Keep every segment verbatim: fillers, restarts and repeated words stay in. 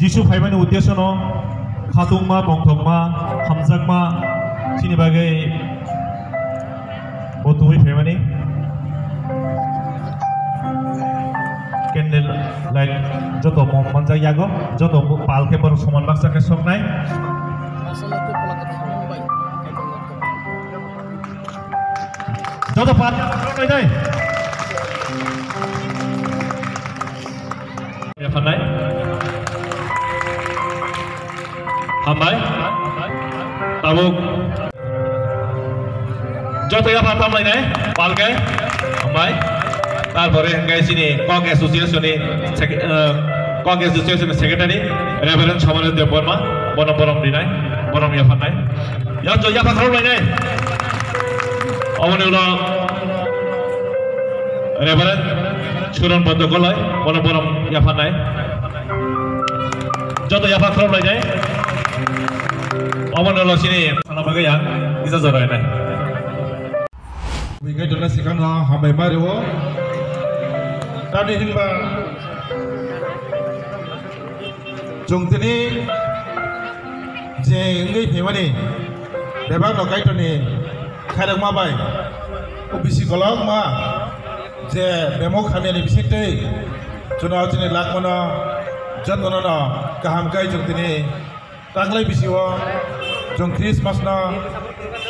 Jisu phaimani uddesyono khatungma, tongthokma, hamjakma chini bagwi bo tubui phaimani. Candle light joto mo-, manjak yago, joto pal khe borok soman baksa khe soknai. Joto pal khe soknai. Yapharnai. Hambai. Tabuk. Joto yaphar tamlainai. Palkai. Hambai. Tarpore hingke chini Kok Association ni sec-, eh, Kok Association ni Secretary Reverend Somonath Debbarma. Bono borom rinai. Borom yapharnai. Yajo yaphar tamlainai. Oboni ulo Reverend Suron Bondo Goloi, bono borom yapharnai. Joto yaphar khorok lainai. Omo nolo sini sana bagwi ang kisa jora nai. Bini dona sikang no hambai ma rwo. Tani hinba chwng tini je wngwi phaimani bebak no Kaitorni khairokma bai o bisi kolokma je bemok hamyani bisingtwi chwngno chini lakmano jotono no kaham khe chwng tini tanglai bisio chwng Christmas no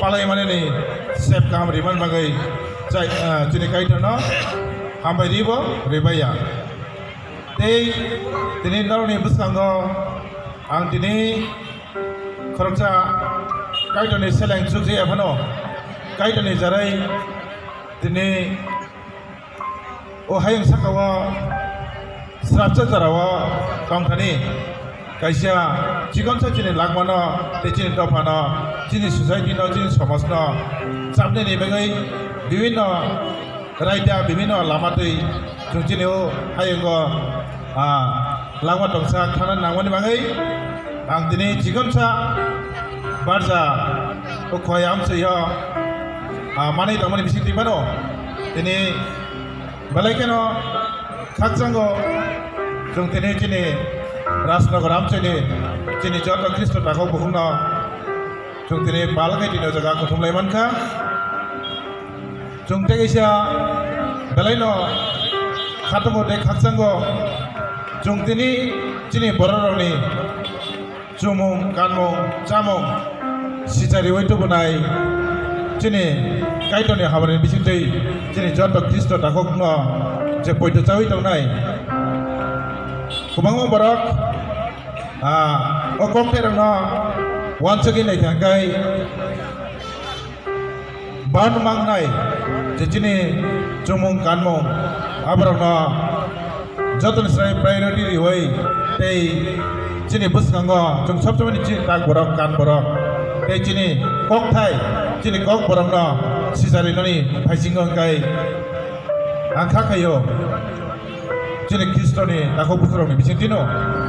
palai manani sep kaham rimani bagwi chai, ah, chini Kaitorno hambai ribo ribaiya. Tei tini norokni bwskango ang tini khoroksa Kaitorni seleng chukjaya phano Kaitorni jarai tini o hayung sakao srapsa jorao tongthani kaisa chikonsa chini lakmano tei chini dophano, chini society no, chini somajno chapnini bagwi bibinno raida, bibinno lama twi chwng chini o hayungo, ah, langma tongsa khana nangmani bagwi ang tini chikonsa barja o khoi amsoi o, ah, manwi tongmani bisingtwi phano tini belai kheno khakchango chwng tini chini Rajnagar amchoini chini joto Khristo takhuk bukhukno chwng tini pal khe tini o jaga kuthum lai mankha. Chwng tei kaisa belaino khatungo tei khakchango chwng tini chini bororokni chumung, kanmung, chamung sichariui tubunai chini Kaitorni habarni bisingtwi chini joto Khristo takhukno je poito chaui tongnai kwbangma borok, ah, o kokthai rokno uansugwi naikha hwnkhe ban mangnai je chini chumung kanmung aborokno jotoni srai priority riui tei chini bwskango chwng sob somoni chini tak borok kan borok tei chini kokthai chini kok borokno sicharinani phaisingo hwnkhe ang kha khaio. Chini Khristoni takhuk bukhukrokni bisingtwino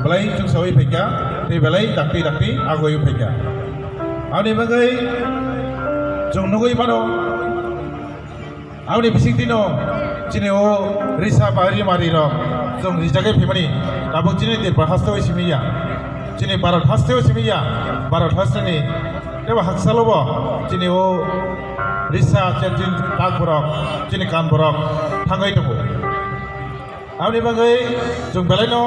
belai chwngsaui phaikha, tei belai dakti dakti agoi phaikha. Aboni bagwi chwng nugui mano, aboni bisingtwino chini o risa ba rimari rok chwng rijagwi phaimani tabuk chini Tripura hasteo simi ya, chini Bharat hasteo simi ya, Bharat hasteni tebo hakchalo bo chini o risa chini tak borok, chini kan borok thangwi tongo. Aboni bagwi chwng belaino